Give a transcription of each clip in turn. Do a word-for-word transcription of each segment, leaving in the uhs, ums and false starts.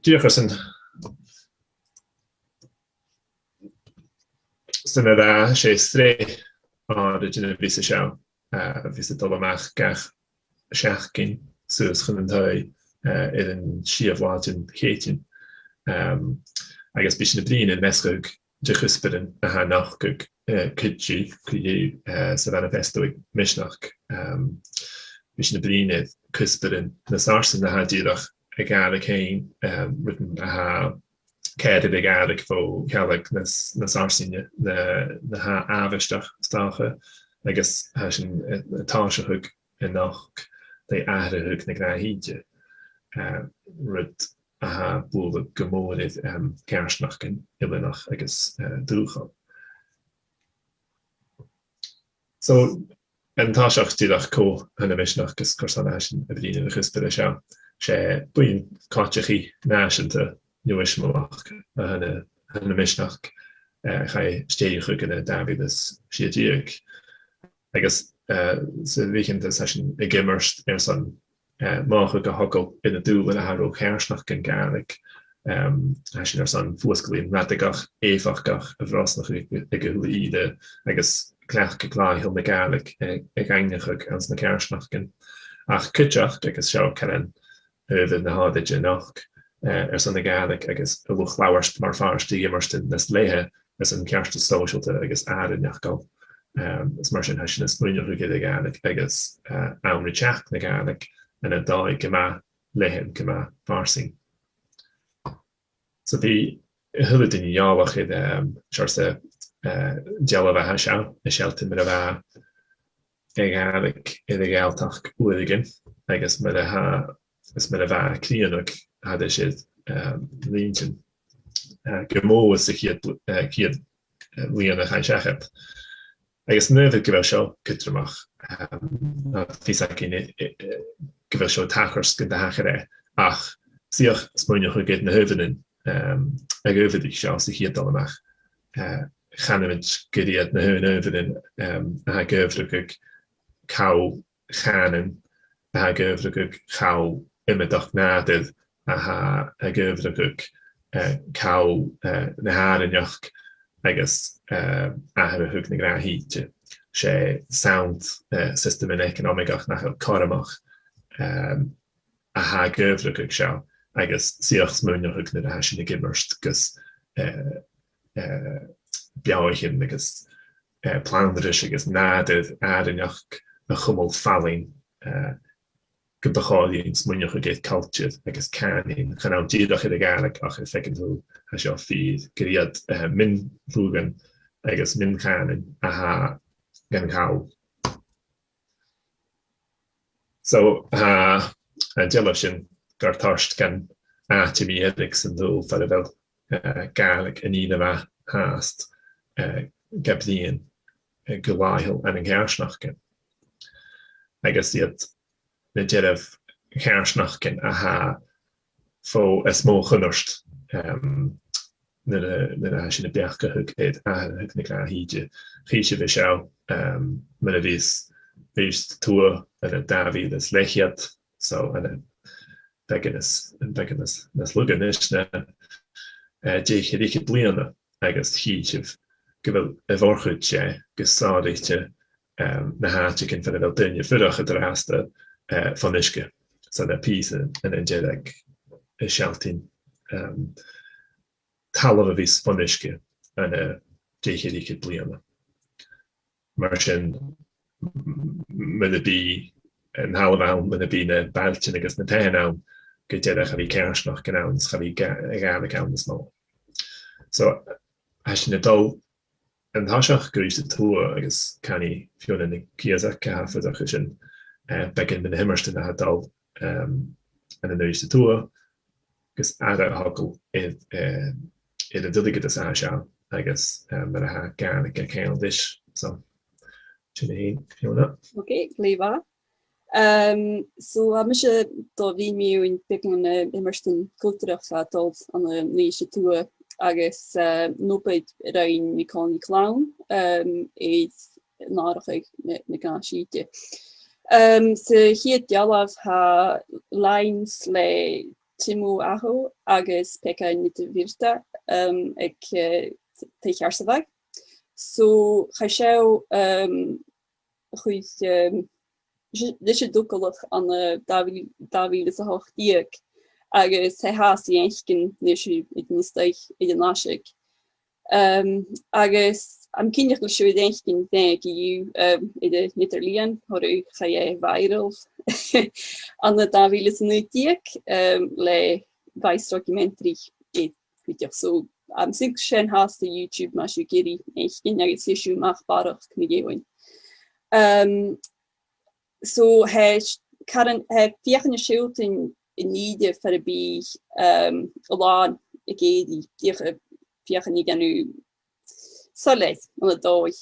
dìreach airson, 's ann a tha e, 's e sreath àraidh den bhios seo, eh, a bhios a' dol a-mach gach seachdain suas chun an taigh, eh, air an t-siathamh latha den Chèitean. Em, agus bidh sinn a' bruidhinn am measgachadh de chuspairean a tha a' nochdadh, eh, cuid dhiubh, cuid dhiubh, eh, sa mhanifesto aig Misneachd. Em, bidh sinn a' bruidhinn air cuspairean nas fharsainge na tha dìreach a' Ghàidhlig fhèin, em, rudan a tha ceàrr air a' Ghàidhlig bho shealladh nas, nas fharsainge na, na tha àbhaisteach, 's dòcha, agus tha sinn, eh, a' tòiseachadh a-nochd le atharrachadh na gnàth-shìde, eh, rud a tha a' bualadh gu mòr air, em, coimhearsnachdan eileanach agus, eh, dùthchail. So, an toiseach dìreach cò th' ann am Misneachd agus carson a tha sinn a' bruidhinn air a' chuspair seo. 'S e buidheann coitcheannachaidh nàiseanta neo-eisimeileach a th' ann a, th' ann am Misneachd, eh, a chaidh stèidheachadh ann an dà mhìle 's a sia deug. Agus, eh, sa bhitheantas tha sinn ag iomairt airson, eh, mothachadh a thogail air na dùbhlain a tha ro choimhearsnachd dhan Ghàidhlig. Em, tha sinn airson fuasglaidhean radaigeach, èifeachdach a bhrosnachadh aig a h-uile ìre, agus cleachdadh làitheil na Gàidhlig, eh, a dhaingneachadh anns na coimhearsnachdan. Ach cuideachd, agus seo caran a bhios na h-àite a-nochd, eh, airson na Gàidhlig agus an luchd-labhairt mar phàirt de dh'iomairtean nas leatha airson ceartas sòisealta agus àrainneachd. Em, is mar sin tha sinn a' smaoineachadh air a' Ghàidhlig agus, eh, àm ri teachd na Gàidhlig ann an dòigh gu math leathann, gu math farsaing. So bidh a h-uile duine eòlach air, em, seòrsa, eh, dealbh a tha seo, a' sealltainn mar a bha a' Ghàidhlig air a' Ghàidhealtachd uaireigin, agus mar a tha, is mar a bha e a' crìonadh thairis air, em, linntean, eh, gu mòr sa chiad bl-, eh, ciad, eh, bhliadhna a chaidh seachad. Agus chan e gu bheil seo cudromach, em, tha fios againn, eh, eh, eh, gu bheil seo a' tachairt gun do thachair e, ach 's fhiach smaoineachadh air na h-aodainnean, em, a dh'adhbhraich seo sa chiad dol a-mach. Eh, chan eil mi cinnteach gur iad na h-aon aodainnean, em, a tha ag adhbhrachadh call chànain, a tha ag adhbhrachadh call iomadach nàdair, a tha ag adhbhrachadh, eh, call, eh, na h-àrainneachd agus, eh, atharrachadh na gnàth-shìde. 'S e sannt, eh, siostaman eaconamach nach eil cothromach, em, a tha ag adhbhrachadh seo, agus 's fhiach smaoineachadh nuair a tha sinn ag iomairt gus, eh, eh, beathaichean agus, eh, planntrais agus nàdair àrainneachd a chumail fallain, eh, gun do chòir dhuinn smaoineachadh air cultar agus cànain, chan ann dìreach air a' Ghàidhlig ach air feadh an t-saoghail. Tha seo fìor, gur iad, eh, mion-shluaghan agus mion-chànain a tha gan call. So, tha an dealbh sin gar toirt gun àite mì-fhearg san t-saoghal far a bheil, eh, Gàidhlig an fhìor mhath fhathast, eh, ga bruidhinn, eh, gu làitheil ann an coimhearsnachdan. Agus iad na dearbh choimhearsnachdan a tha fo as motha chunnart, em, nuair a, nuair a tha sinn a' beachdachadh air atharrachadh na gnàth-shìde. Chì sibh an seo, em, mar a bhios Uibhist a Tuath ann an dà mhìle 's leth-cheud, so ann am beagan nas, am beagan nas, nas lugha na, eh, deich air fhichead bliadhna, agus chì sibh gu bheil a' mhòr-chuid dheth gu sònraichte, em, na h-àiteachan far a bheil daoine a' fuireach an-dràsta, eh, fon uisge. So na pìosan ann an deireadh a' sealltainn, em, talamh a bhios fon uisge ann an deich air fhichead bliadhna. Mar sin, m-, mura bi an talamh ann, mura bi na bailtean agus na taighean ann, gu dearbh cha bhi coimhearsnachdan ann, 's cha bhi Gà-, Gàidhlig ann nas motha. So, tha sinn a' dol an toiseach gu Uibhist a Tuath agus canaidh Fiona NicÌosaig, a tha a' fuireach an sin, eh, beagan mun iomairtean a tha a' dol, em, ann an Uibhist a Tuath, gus aire a thogail air, eh, air an deireadh a tha seo, agus, eh, mar a tha Gàidhlig ga cheangal ris. So, sin e, Fiona. Ok, glè mhath. Em, so, tha mise a' dol a bhruidhinn mu bheagan, eh, iomairtean cultarach a tha a' dol ann an Uibhist a Tuath agus, eh, an obair a rinn Macaulay MacLeòid, em, air atharrachadh na, na gnàth-shìde. Em, sa chiad dealbh tha lines le Timo Aho agus Pekka Niittyvirta, um, aig, eh, T-, Taigh Charsabhagh. So, chaidh seo, um, a chur, um, leis, leis an togalach ann an dà mhìle, dà mhìle 's a h-ochd deug, agus tha e fhathast ri fhaicinn nuair a tha sibh a' dol a-steach air an aiseag. Um, agus tha mi cinnteach gu bheil sibh air fhaicinn, um, air an eadar-lìon, oir chaidh e viral ann an dà mhìle 's a naoi deug, um, le Vice documentary air cuideachd. So, um, tha sin fhathast air YouTube, ma tha sibh ag iarraidh fhaicinn, agus chì sibh a-mach barrachd mu dheidhinn. Um, so, tha e, caran, tha e a' feuchainn ri sealltainn an ìre far am bi, um, an làn ag èirigh, dìreach a' feuchainn ri dhèanamh soilleir ann an dòigh.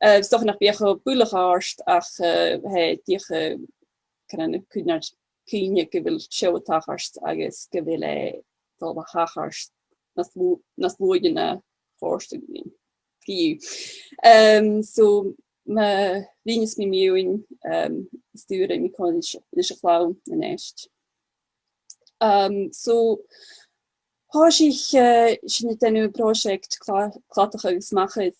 Uh, 's dòcha nach bi e cho buileach àrd ach, uh, tha e dìreach, uh, caran a' cur nar cuimhne gu bheil seo a' tachairt agus gu bheil e a' dol a thachairt nas lu-, nas luaithe na chòrd e rium. Um, so, ma bhruidhneas mi mu dheidhinn, um, 's dòcha gum bi mi còmhla ris, ris a' chlann a-nis. Um, so, thòisich, eh, sinn a' dèanamh pròiseact cla-, cladach agus machair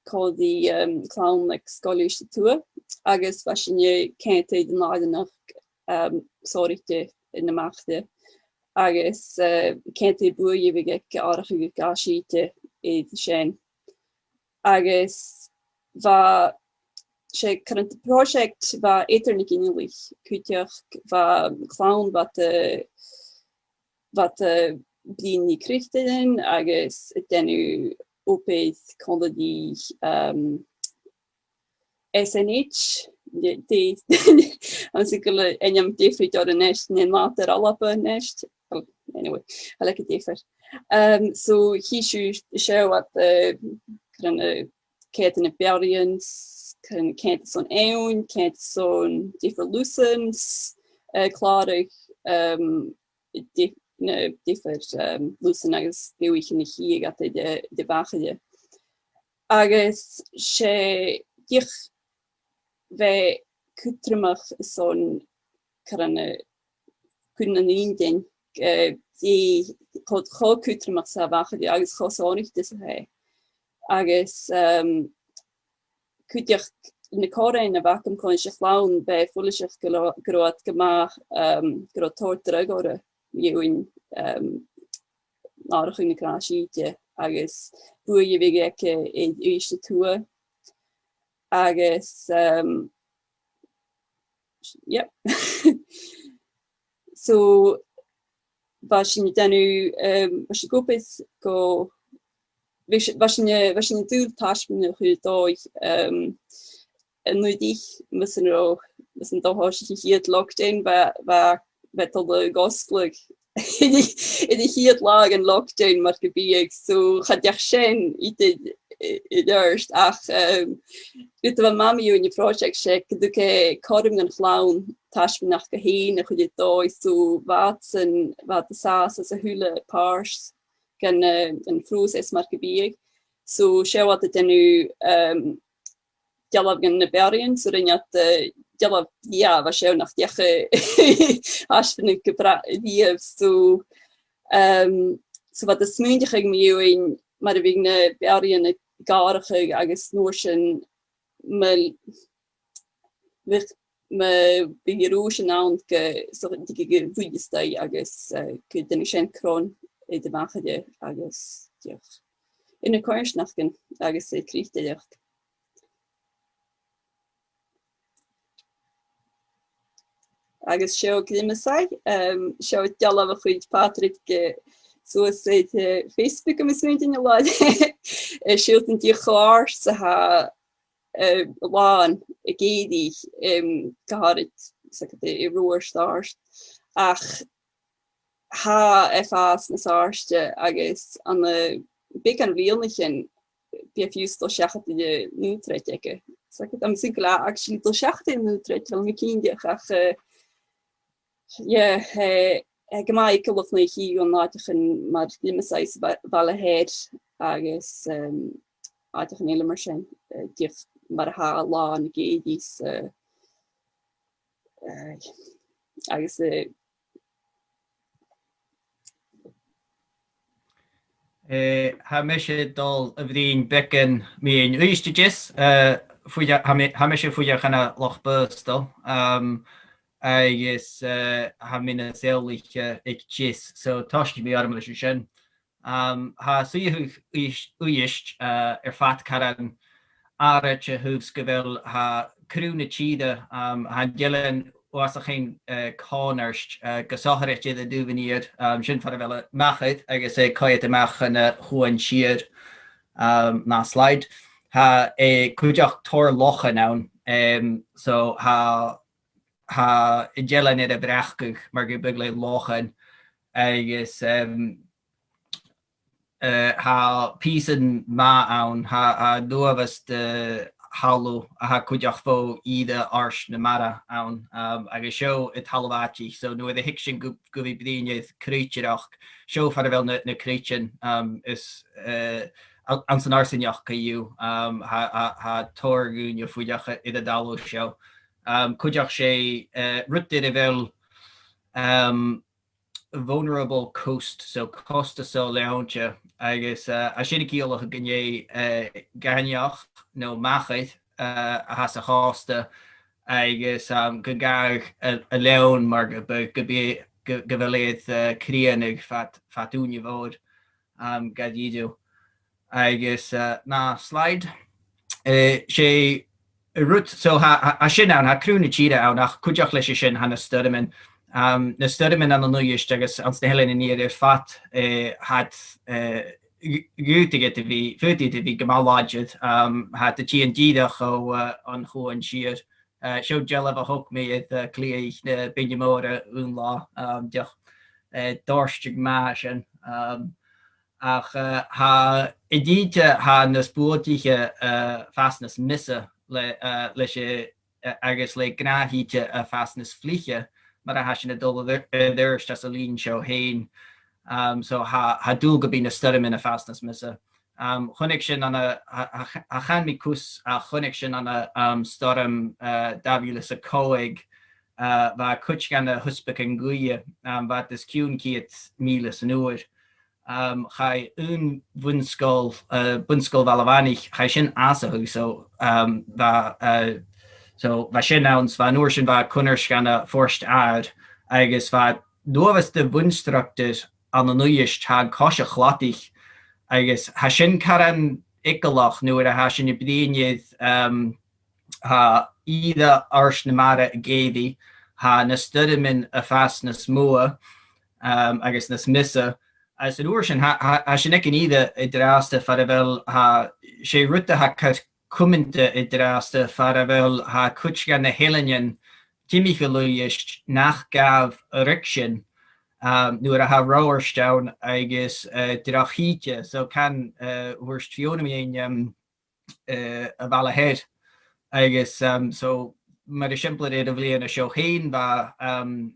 còmhla ri, um, clann aig Sgoil Uibhist a Tuath, agus bha sinne a' coimhead air an àrainneachd, um, sònraichte anns a' mhachair, agus, eh, a' coimhead air buaidh a bhiodh aig atharrachadh gu gàisrìte air sin. Agus bha, 's e caran pròiseact a bha eadar-ginealaich cuideachd, bha clann, bha iad, bha iad a' bruidhinn ri croitearan agus a' dèanamh obair còmhla ri, um, S N H, dè, dè, tha mi a' smaoineachadh gu bheil ainm diofraichte orra a-nis, an e Nàdar Alba a-nis? Well, anyway, a leithid diofar. Um, so, chì sibh seo iad, eh, caran a' coimhead air na beathaichean, s-, caran a' coimhead airson eòin, coimhead airson diofar lusan, s-, eh, clàradh, um, di-, na diofar, um, lusan agus beathaichean a chì iad air, air a' mhachair. Agus 's e dìreach bhith cudromach airson caran a chur nan inntinn, eh, dè cho, cho cudromach 's a bha a' mhachair agus cho sònraichte 's a tha e. Agus, um, cuideachd na còmhraidhean a bh' agam còmhla ris a' chlann, bha e follaiseach gu ro-, gu robh iad gu math, um, gu robh tòrr dragh orra mu dheidhinn, um, atharrachadh na gàisrìte agus buaidh a bhiodh aige air Uibhist a Tuath. Agus, um, yep. So, bha sinn a' dèanamh, um, bha sinn ag obair gu, bha si-, bha sinn, eh, bha sinn an dùil taisbeanadh a chur air dòigh, um, an uair sin, mus an robh, mus an do thòisich a' chiad lockdown, bha, bha, bha e a' dol a dh'fhosgladh air a', air a' chiad latha dhen lockdown mar gum biodh, so cha deach sin idir, eh, air adhart, ach, um, rud a bha math mu dheidhinn a' phròiseact, 's e gun tug e cothrom dhan chlann taisbeanadh aca fhèin a chur air dòigh, so bha iadsan, bha iad an sàs anns a h-uile pàirt dhen, eh, an phròiseas mar gum biodh. So, 's e bha iad a' dèanamh, um, dealbh dha na beathaichean, so rinn iad, eh, dealbh, yeah, bha seo nach deach, eh, taisbeanadh gu bràth riamh. So, um, so bha iad a' smaoineachadh mu dheidhinn mar a bhiodh na beathaichean ag atharrachadh agus an uair sin ma, ma, ma bhiodh an rùisg ann gu, so, dè, gu, gu bhuidheas e agus, eh, gun dèanadh sin cron air a' mhachair agus, dìreach, air na coimhearsnachdan agus, eh, croitearachd. Agus seo Grimasaigh, um, seo dealbh a chuir Pàdraig, eh, suas air, eh, Facebook, tha mi a' smaoineachadh, an latha, eh, siud an dìreach cho àrd 's a tha, eh, an làn ag èirigh, um, gu h-àraid, 's aithne dhut, eh, ro àrd. Ach tha e a' fàs nas àirde agus ann am beagan bhliadhnaichean bidh e fiù 's a' dol seachad air an aon troid aige. So, tha mi a' smaoineachadh gu bheil e actually a' dol seachad air an aon troid, chan eil mi cinnteach, ach, eh, yeah, eh, eh, gu math eagalach nuair a chì thu an àiteachan mar Grimasaigh 's Ba-, Baile Shear agus, um, àiteachan eile mar sin, eh, dìreach mar a tha an làn ag èirigh 's, eh, eh, agus, eh, Eh, tha mise a' dol a bhruidhinn beagan mu dheidhinn Uibhist a Deas, eh, fuireach, tha mi-, tha mise fuireach ann an Loch Baghasdail, um, agus, eh, tha mi nas eòlaiche aig Deas, so tòisichidh mi orm leis an sin. Um, tha suidheachadh Uibhis-, Uibhist, eh, air fad caran àraid a thaobh 's gu bheil, tha cruth na tìre, um, tha an t-eilean uabhasach fhèin, eh, còmhnard, eh, gu sònraichte air an taobh an iar, um, sin far a bheil am machair agus e a' coimhead a-mach chun a' chuain siar, um, na slide. Tha, eh, cuideachd tòrr lochan ann, um, so tha, tha an t-eilean air a bhreacadh mar gum biodh le lochan agus, um, eh, tha pìosan math ann, tha, tha an uabhas de thalamh a tha cuideachd fo ìre Àird na Mara ann, um, agus seo an talamh àitich. So nuair a thig sinn gu, gu bhith a' bruidhinn air croitearachd, seo far a bheil na, na croitean, um, is, eh, a-, anns an fharsaingeachd co-dhiù, um, tha, tha, tha tòrr dhaoine a' fuireach air an talamh seo. Um, cuideachd 's e, eh, rud air a bheil, um, vulnerable coast, so costa so-leònte, agus, eh, tha sin a' ciallachadh gun e, eh, gainmheach no machair, eh, a tha sa chosta, agus, um, gun gabh a, a leòn mar gum biodh, gum bi-, gu, gu bheil iad, eh, a' crìonadh fad, fad ùine mhòr, um, gu dearbh. Agus, eh, na slide. Eh, 's e rud, so tha, tha, tha sin ann, tha cruth na tìre ann, ach cuideachd leis a sin tha na stoirmean. Um, na stoirmean ann an Uibhist agus anns na h-Eileanan an Iar air fad, eh, tha iad, eh, dh'fhaodadh iad a bhith, faodaidh iad a bhith gu math làidir, um, tha iad a' tighinn dìreach o, eh, an chuain siar. Eh, seo dealbh a thog mi air, eh, cliathaich na Beinne Mòire aon latha, um, dìreach, eh, dòirteadh math sin. Um, Ach, eh, tha, an t-sìde a tha nas buailtiche, eh, a' fàs nas miosa le, eh, leis a', eh, agus le gnàth-shìde a' fàs nas fliche, mar a tha sinn a' dol air, air adhart às an linn seo fhèin. Um, so tha, tha dùil gum bi na stoirmean a' fàs nas miosa. Um, chunnaic sinn ann an, tha, tha, tha, chan eil mi cus, ach chunnaic sinn ann an, um, stoirm, eh, dà mhìle 's a còig, eh, bha cuid dha na h-uspagan gaoithe, um, bha iad os cionn ceud mìle san uair. Um, chaidh aon bhun-sgoil, eh, Bun-sgoil Bhaile a' Mhanaich, chaidh sin fhàsachadh, so, um, bha, eh, so bha sin ann, 's bha an uair sin bha cunnart dha na Port Adhair, agus bha an uabhas de bhun-structar ann an Uibhist, tha e an cois a' chladaich, agus tha sin caran eagalach nuair a tha sinn a' bruidhinn air, um, tha ìre Àird na Mara ag èirigh, tha na stoirmean a' fàs nas motha, um, agus nas miosa. Agus an uair sin, tha, tha, tha sinn aig an ìre an-dràsta far a bheil, tha, 's e rud a tha car cumanta an-dràsta far a bheil, tha cuid dha na h-eileanan timcheall Uibhist nach gabh a ruigsinn, um, nuair a tha reothairt ann agus, eh, droch-shìde. So can, eh, thuirt Fiona mi fhìn, um, eh, a' Bhaile Thoir. Agus, um, so, mar eisimpleir air a' bhliadhna seo fhèin, bha, um,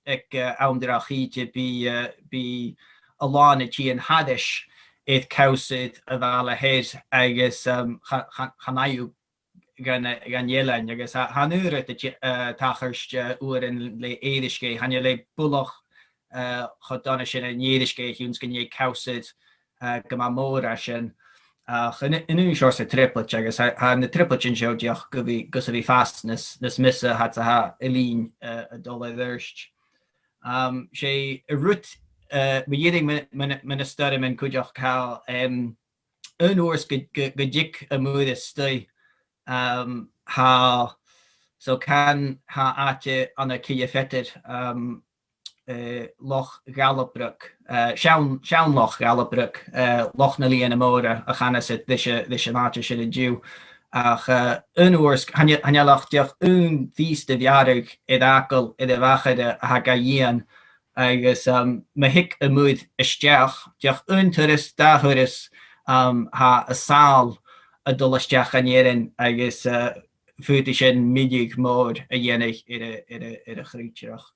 aig, eh, àm droch-shìde, bidh, eh, bidh a làmhan a' tighinn thairis air cabhsair a' Bhaile Thoir agus, um, cha-, cha-, chan fhaigheadh dhan, dhan eilean, agus tha, tha an aon rud a' ti-, eh, tachairt, eh, uaireannan le Èirisgeigh, chan eil e buileach, eh, cho dona sin an Èirisgeigh, a chionn 's gun e cabhsair, eh, gu math mòr a tha sin. Ach an, an aon seòrsa trioblaid, agus tha, tha na trioblaidean seo dìreach gu bhith, gus a bhith a' fàs nas, nas miosa, tha, tha an linn, eh, a' dol air adhart. Um, 's e an rud, eh, mu dheireadh mu, mu, mu na stoirmean cuideachd, tha, um, aon uair 's gu, gu, gun tig am muir a-staigh, um, tha, so can, tha àite ann an Cille Pheadair, um, eh, Loch Dhalabroig, eh, seann, seann Loch Dhalabroig, eh, Loch na Liana Mòire a chanas iad ris a', ris an àite sin an-diugh. Ach, eh, aon uair 's, chan eil, chan eil ach dìreach aon phìos de mhearachd air fhàgail air a' mhachaire a tha ga dhìon, agus, um, ma thig am muir a-steach, dìreach aon turas, dà thuras, um, tha an sàl a' dol a-steach dhan fhearann agus, eh, faodaidh sin milleadh mòr a dhèanamh air a', air a', air a' chroitearachd.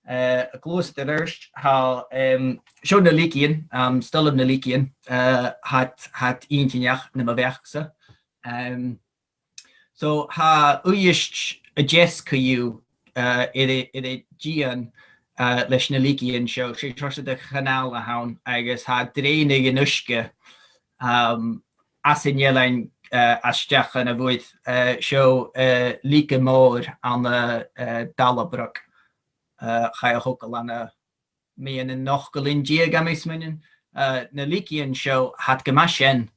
Eh, a' gluasad air adhart, tha, um, seo na lìgean, um, 's toil leam na lìgean, eh, tha iad, tha iad inntinneach nam bheachd-sa. Um, so tha Uibhist a Deas co-dhiù, eh, air a, air a dhìon, uh, leis na lìgean seo. 'S e seòrsa de chanáil a th' ann agus tha e a' drèanadh an uisge, um, às an eilean, uh, a-steach dhan a' mhuir, uh, seo, uh, lìge mòr ann an, uh, Dalabrog, uh, chaidh a thogail ann am meadhan an ochdamh linn deug, tha mi a' smaoineachadh. Uh, na lìgean seo, tha iad gu math sean,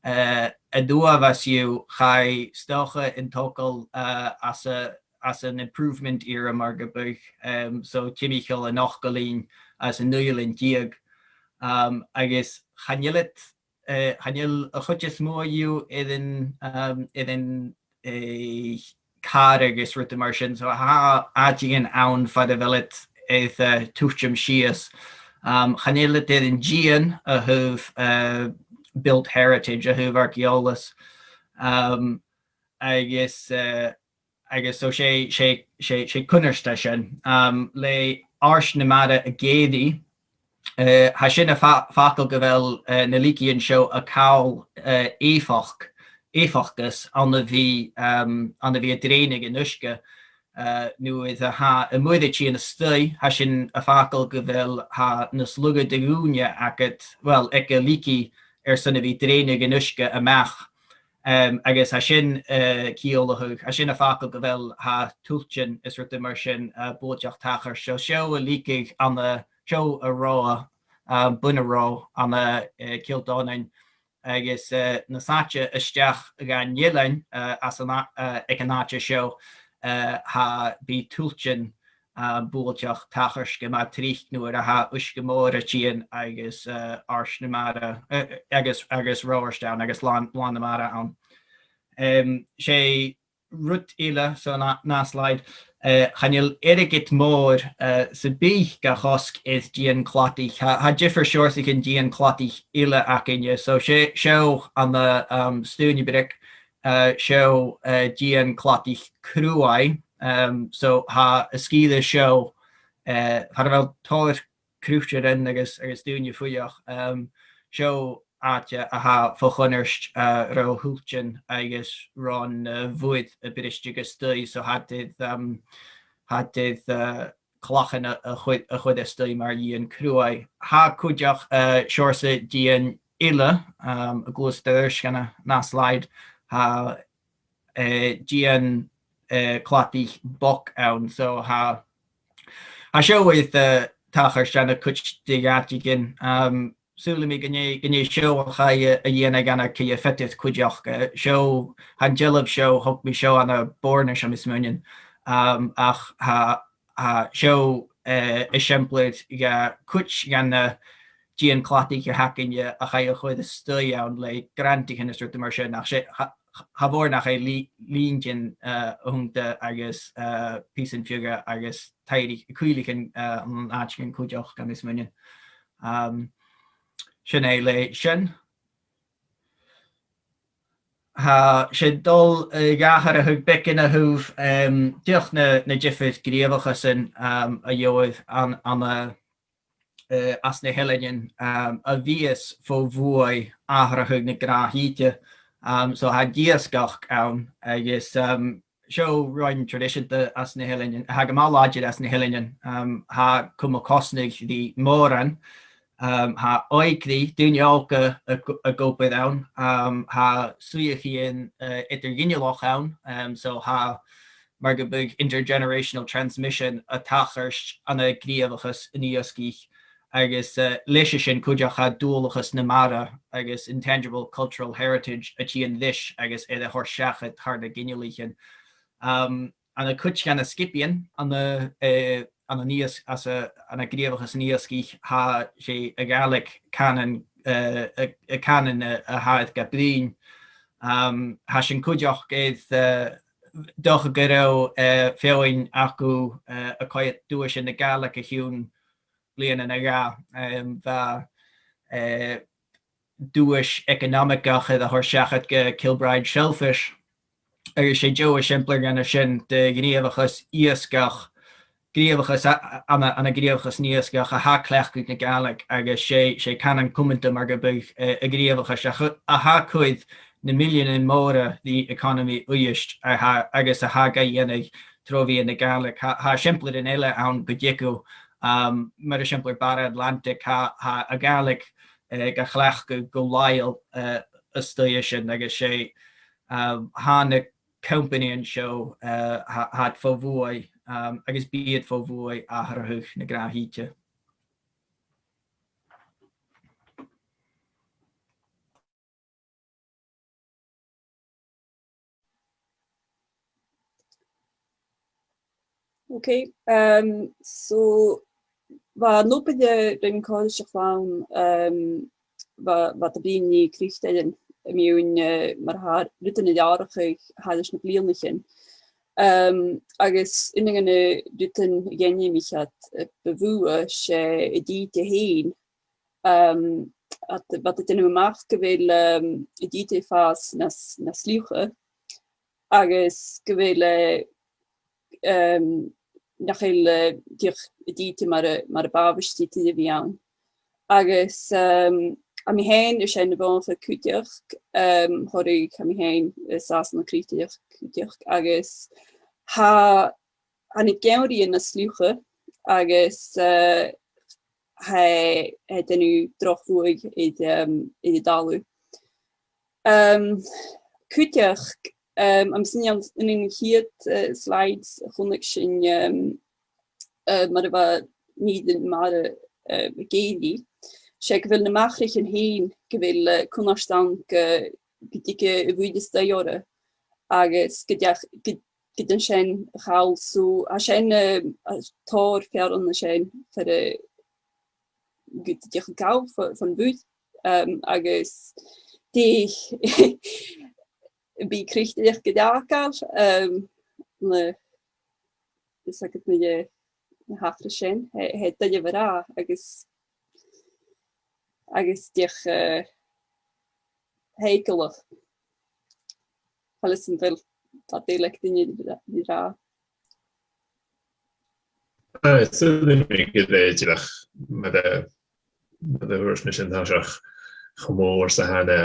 uh, an uair sin chaidh 's dòcha an togail, uh, às a, às an improvement era mar gum biodh, um, so timcheall an ochdamh linn às an naoidheamh linn deug. Um, agus chan eil iad, uh, chan eil a' chuid as motha dhiubh air an, um, air an, uh, càradh agus rudan mar sin. So tha àiteachan ann far a bheil iad air, uh, tuiteam sìos. Um, chan eil iad air an dìon a thaobh, uh, built heritage, a thaobh arc-eòlais. Um, agus, uh, agus so 's e, 's e, 's e, 's e cunnart a tha sin. Um, le Àird na Mara ag èirigh, uh, tha sin a' fa-, fàgail gu bheil, uh, na lìgean seo a' call, uh, èifeachd, èifeachdas ann a bhith, um, ann a bhith a' drèanadh an uisge, uh, nuair a tha am muir a' tighinn a-staigh, tha sin a' fàgail gu bheil, tha nas lugha de dh'ùine agad, well, aig a' lìge airson a bhith a' drèanadh an uisge a-mach. Um, agus tha sin, uh, a' ciallachadh, tha sin a' fàgail gu bheil, tha tuiltean is rudan mar sin, uh, buailteach tachairt. So seo a' lìgeadh ann an, seo an rotha, um, bun an rotha ann an, uh, Cill Dòmhnain, agus, uh, nas fhaide a-steach dhan eilean, uh, às an a-, uh, aig an àite seo, uh, tha, bidh tuiltean, uh, buailteach tachairt gu math tric nuair a tha uisge mòr a' tighinn agus, uh, Àird na Mara, uh, agus, agus reothairt ann, agus làn, làn na mara ann. Um, 's e rud eile, so an, an ath slide, uh, chan eil airgead mòr, uh, sam bith ga chosg air dìon cladaich. Tha, tha diofar sheòrsaichean dìon cladaich eile againne. So seo, seo ann an, um, Staoinebrig, uh, seo, uh, dìon cladaich cruaidh. Um, so tha an sgìre seo, uh, far a bheil tòrr cruitearan agus, agus daoine fuireach. Um, seo àite a tha fo chunnart, uh, ro thuiltean agus ron, uh, mhuir a' briseadh a-staigh, so tha iad, um, tha iad, uh, clachan a, a chuir, a chuir a-staigh mar dhìon cruaidh. Tha cuideachd, uh, seòrsa dìon eile, um, a' gluasad air adhart dhan an ath slide, tha, uh, dìon, uh, cladaich bog ann, so tha, tha seo air, uh, tachairt ann an cuid de dh'àiteachan. Um, saoilidh mi gun e, gun e seo a chaidh a, a dhèanamh ann an Ceathrad Fheadair cuideachd, uh, seo, tha an dealbh seo, thog mi seo ann am Bòrnais, tha mi a' smaoineachadh. Um, ach tha, tha seo, uh, eisimpleir de chuid dha na dìon cladaich a th' againne a chaidh a chur a-staigh ann le grantaichean is rudan mar sin, ach 's e, cha, cha mhòr nach e lì-, linntean, uh, a th' annta agus, uh, pìosan beaga agus taigh-, cuibhlichean, uh, ann an àiteachan cuideachd, tha mi a' smaoineachadh. Um, sin e le sin. Tha sinn a' dol a dh'atharrachadh beagan a thaobh, um, dìreach na, na diofar gnìomhachasan, um, a gheibhear ann, ann an, uh, anns na h-eileanan, um, a bhios fo bhuaidh atharrachadh na gnàth-shìde. Um, so tha an t-iasgach ann, agus, um, seo roinn traidiseanta às na h-eileanan, tha gu math làidir às na h-eileanan, um, tha cumail cosnaidh ri mòran, um, tha òigridh, daoine òga a', a', ag obair ann, um, tha suidheachaidhean, uh, eadar-ghinealach ann, um, so tha mar gum biodh intergenerational transmission a' tachairt ann an gnìomhachas an iasgaich, agus, uh, leis a sin cuideachd tha dualchas na mara agus intangible cultural heritage a' tighinn ris agus air a thoirt seachad thar na ginealaichean. Um, ann an cuid dha na sgiobaidhean ann an, uh, ann an ias-, às a, ann an gnìomhachas an iasgaich, tha, 's e a' Ghàidhlig cànan, uh, a, a' cànan a, a tha iad ga bruidhinn. Um, tha sinn cuideachd air, uh, 's dòcha gun robh, uh, feadhainn agaibh, uh, a' coimhead duaisean na Gàidhlig o chionn bliadhna no dhà, um, bha, uh, duais eaconamach air a thoirt seachad gu Kilbride Shellfish, agus 's e deagh eisimpleir dhen a sin de ghnìomhachas iasgaich, gnìomhachas a, a, ann an, ann an gnìomhachas an iasgaich a tha a' cleachdadh na Gàidhlig, agus 's e, 's e cànan cumanta mar gum biodh, uh, a' ghnìomhachais a chu-, a tha a' cur na milleanan mòra ri economy Uibhist a tha, agus a tha ga dhèanamh tro mheadhan na Gàidhlig. Tha, tha eisimpleirean eile ann gu dearbh, Um, mar eisimpleir, Barra Atlantic, tha, tha a' Ghàidhlig, eh, ga chleachdadh gu làitheil, eh, a-staigh an sin, agus 's e, um, tha na companaidhean seo, eh, tha, tha iad fo bhuaidh, um, agus bidh iad fo bhuaidh atharrachadh na gnàth-shìde. Okay, um, so bha an obair, eh, rim còmhradh sa chlann, um, bha, bha iad a' bruidhinn ri critheirigh mu, eh, mar a tha rudan air atharrachadh thairis na bliadhnaichean. Um, agus aon de na rudan a dh'ainmich iad, eh, bu mhotha, 's e an t-sìde fhèin. Um, a, bha iad a' dèanamh a-mach gu bheil, um, an t-sìde a' fàs nas, nas fhliuiche, agus gu bheil, eh, um, nach eil, eh, dìreach an t-sìde mar a, mar a b' àbhaist dhi a bhith ann. Agus, um, tha mi fhèin air sin a bhuannachadh cuideachd, um, thoradh, tha mi fhèin, eh, an sàs ann an critheirigh cuideachd, agus tha, tha na geamhraidhean nas fhliuiche, agus, eh, tha, tha e a' dèanamh droch bhuaidh air, um, air an talamh. Um, cuideachd, um, tha mi a' smaoineachadh anns na, anns na chiad, eh, slides a chunnaic sinn, um, eh, mar a bha Nìd an Mara, eh, ag èirigh, 's e gu bheil na machraichean fhèin, gu bheil, eh, cunnart ann gu, gu tig a' bhuaidh a-staigh orra, agus gu deach, gu, gu dèan sin a chall. So, tha sin, eh, tha tòrr fearann an sin far a, gu, gu deach a chall fo, fon bhùrn, um, agus dè, bidh critheirigh gu deas, um, le, is agad na, na thachras sin, tha, tha e doirbh a ràdh agus, agus dìreach, eh, tha e eagalach. Alison, a bheil dad eile aig duine ri ràdh? Ah, is dòcha gu bheil e dìreach mar a, mar a thuirt mise an toiseach, cho mòr 's a tha na,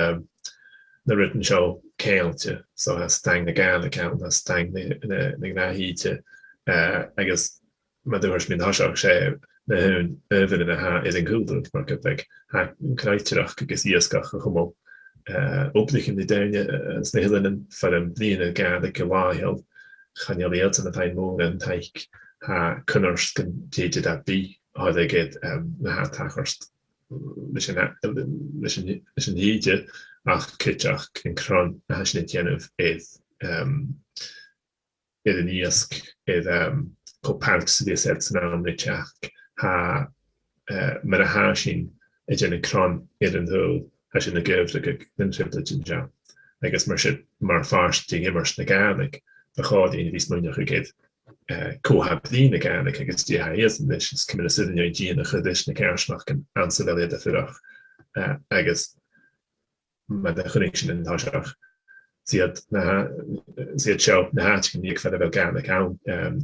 na rudan seo ceangailte, so tha staing na Gàidhlig ann, tha staing na, na, na gnàth-shìde, eh, agus mar a thuirt mi an toiseach, 's e na h-aon adhbharan a tha air an cùlaibh, mar gum biodh, tha croitearachd agus iasgach a' cumail, eh, obraichean ri daoine, eh, sna h-eileanan far am bruidhnear Gàidhlig gu làitheil. Chan eil iadsan a' faighinn mòran taic, tha cunnart gun tèid iad à bith a thoirt air, em, na tha a' tachairt leis an, leis an, leis an t-sìde, ach cuideachd an cron a tha sin a' dèanamh air, em, air an iasg, air, em, cho pailt 's a bhios iad san àm ri teachd. Tha, eh, mar a tha sinn a' dèanamh cron air an t-saoghal, tha sinn ag adhbhrachadh nan trioblaid seo. Agus mar sin, mar phàirt de dh'imirt na Gàidhlig, bu chòir dhuinn a bhith a' smaoineachadh air, eh, cò tha a' bruidhinn na Gàidhlig agus dè tha iadsan ris, is ciamar as urrainn dhuinn dìon a chur ris na coimhearsnachdan anns a bheil iad a' fuireach. Eh, agus mar a chunnaic sinn an toiseach, 's iad na, 's iad seo na h-àiteachan uile far a bheil Gàidhlig ann, em,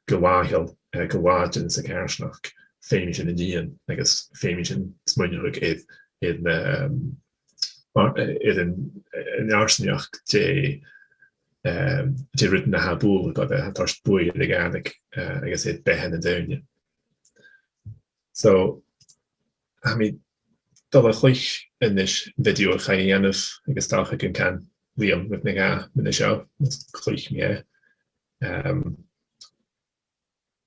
gu làitheil, eh, gu làidir sa choimhearsnachd, feumaidh sinn an dìon agus feumaidh sinn smaoineachadh air, air na, em, ar, air an, an fharsaingeachd de, em, de rudan a tha a' bualadh oirre, a tha a' toirt buaidh air a' Ghàidhlig, eh, agus air beatha nan daoine. So, tha mi a' dol a chluich a-nis video a chaidh a dhèanamh agus 's dòcha gun can Liam rud no dhà mun a seo. Is cluich mi e. Em,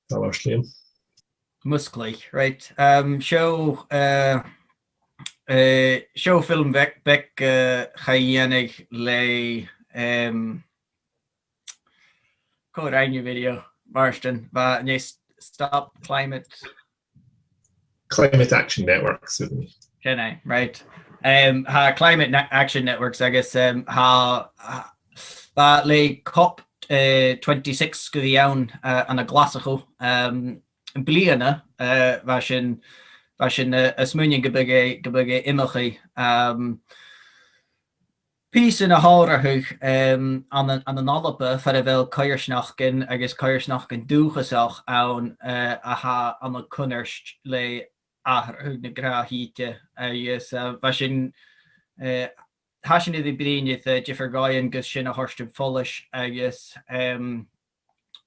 dol ort, Liam. Mus cluich, right. Em, seo, eh, eh, seo film beag, beag, eh, chaidh a dhèanamh le, em, cò rinn a' video, Màrtainn, bha, nì, Stop Climate Climate Action Network, Sydney. Sin e, right. Um, tha Climate Na-, Action Networks agus, um, tha, tha, bha le COP, eh, twenty-six gu bhith ann, eh, ann an Glaschu, um, bliadhna, eh, bha sinn, bha sinn, eh, a' smaoineachadh gum biodh e, gum biodh e iomchaidh, um, pìosan a thòireachadh, em, ann an, ann an Alba far a bheil coimhearsnachdan agus coimhearsnachdan dùthchasach ann, eh, a tha ann an cunnart le atharrachadh na gnàth-shìde agus, eh, bha sinn, eh, tha sinn air a bhith a' bruidhinn air, eh, diofar dhòighean gus sin a thoirt am follais agus, em,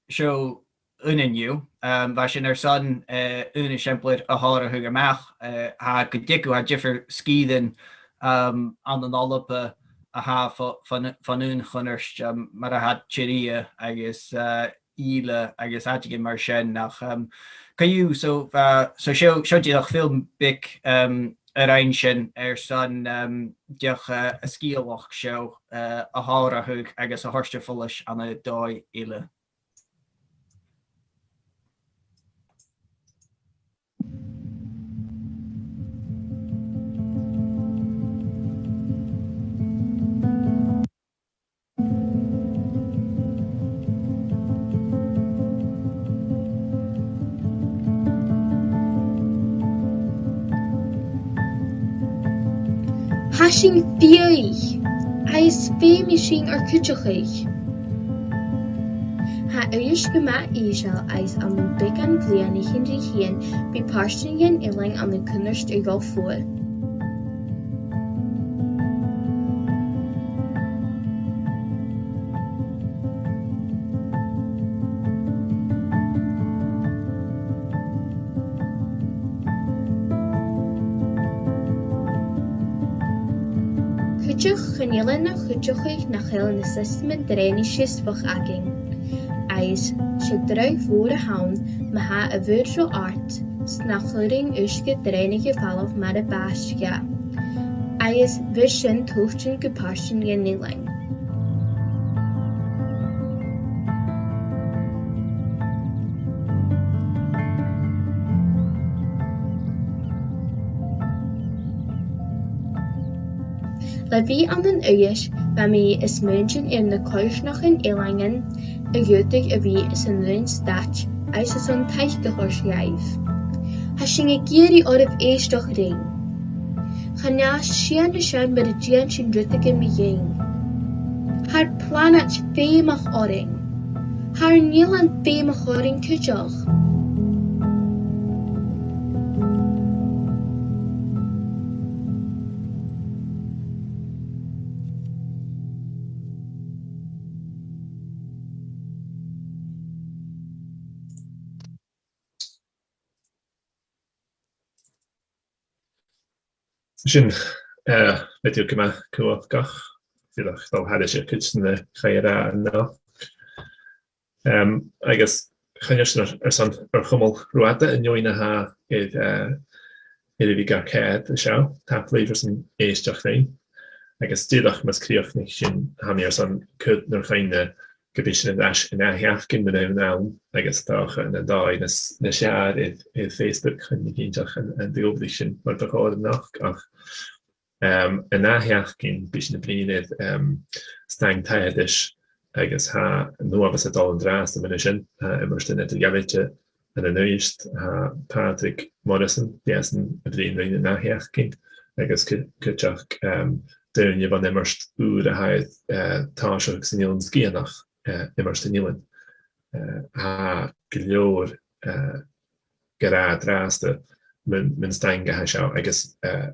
seo aon an-diugh. Um, bha sinn airson, eh, aon eisimpleir a thòireachadh a-mach, eh, tha gu dearbh, tha diofar sgìrean, um, ann an Alba a tha fo-, fon, fon aon chunnart, um, mar a tha Tiriodh agus, eh, Ìle agus àiteigin mar sin, ach, um, co-dhiù, so, uh, so seo, seo dìreach film beag, um, a rinn sinn airson, um, dìreach, uh, an sgeulachd seo, uh, a thòireachadh agus a thoirt air falbh ann an dòigh eile. Tha sinn fiadhaich, agus feumaidh sinn ar cuideachadh. Tha Uibhist gu math ìosal agus ann am beagan bhliadhnaichean ri thighinn, bidh pàirtean dhen eilean ann an cunnart a dhol fodha. Cuideachd, chan eil e na chuideachadh nach eil na siostaman drainise sìos fhathast againn, agus 's e dragh mhòr a th' ann ma tha a' mhuir ro àrd 's nach urrainn uisge drainneachadh a' falbh mar a b' àbhaist dha, agus bhiodh sin a' tuiteam gu pàirtean dhen eilean. Le bhith ann an Uibhist, bha mi is m' inntinn air na coimhearsnachdan eileanach a dh'fhaodadh a bhith san aon staid agus airson taic a thoirt dhaibh. Tha sinn ag iarraidh oirbh èisteachd rinn. Chan fhàs sìon an sin mura dèan sinn rudeigin mu dheidhinn. Tha ar planaid feumach oirnn. Tha ar n-eilean feumach oirnn cuideachd. Sin, eh, video gu math cumhachdach, dìreach a' dol thairis air cuid de na chaidh a ràdh a-nochd. Em, agus chan eil sinn air, airson ar cumail ro fhada an fheadhainn a tha air, eh, air a bhith gar coimhead an seo, tapadh leibh airson èisteachd rinn. Agus dìreach mus crìochnaich sinn, tha mi airson cur nur cuimhne gum bi sinn air ais an ath-sheachdain mun aon àm, agus 's dòcha ann an dòigh nas, nas fheàrr air, air Facebook, chan eil mi cinnteach an, an do dh'obraich sin mar bu chòir a-nochd, ach, em, an ath-sheachdain bidh sinn a' bruidhinn air, em, staing taigheadais, agus tha an uabhas a' dol an-dràsta mun a sin, tha iomairt eadar-dhealaichte ann an Uibhist, tha Pàdraig Morrison, bidh esan a' bruidhinn rinn an ath-sheachdain, agus cu-, cuideachd, em, daoine bhon iomairt ùr a tha air, eh, tòiseachadh san Eilean Sgitheanach, eh, iomairt an eilein. Eh, tha gu leòr, eh, gu robh an-dràsta mun, mun staing a tha seo, agus, eh,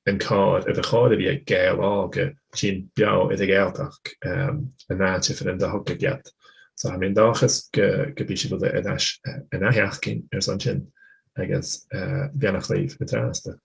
an còrr, a bu chòir a bhith aig Gàidheil òga, tighinn beò air a' Ghàidhealtachd, em, an àite far an do thogadh iad. So tha mi an dòchas gu, gum bi sibh uile air ais, eh, an ath-sheachdain airson sin, agus, eh, beannachd leibh an-dràsta.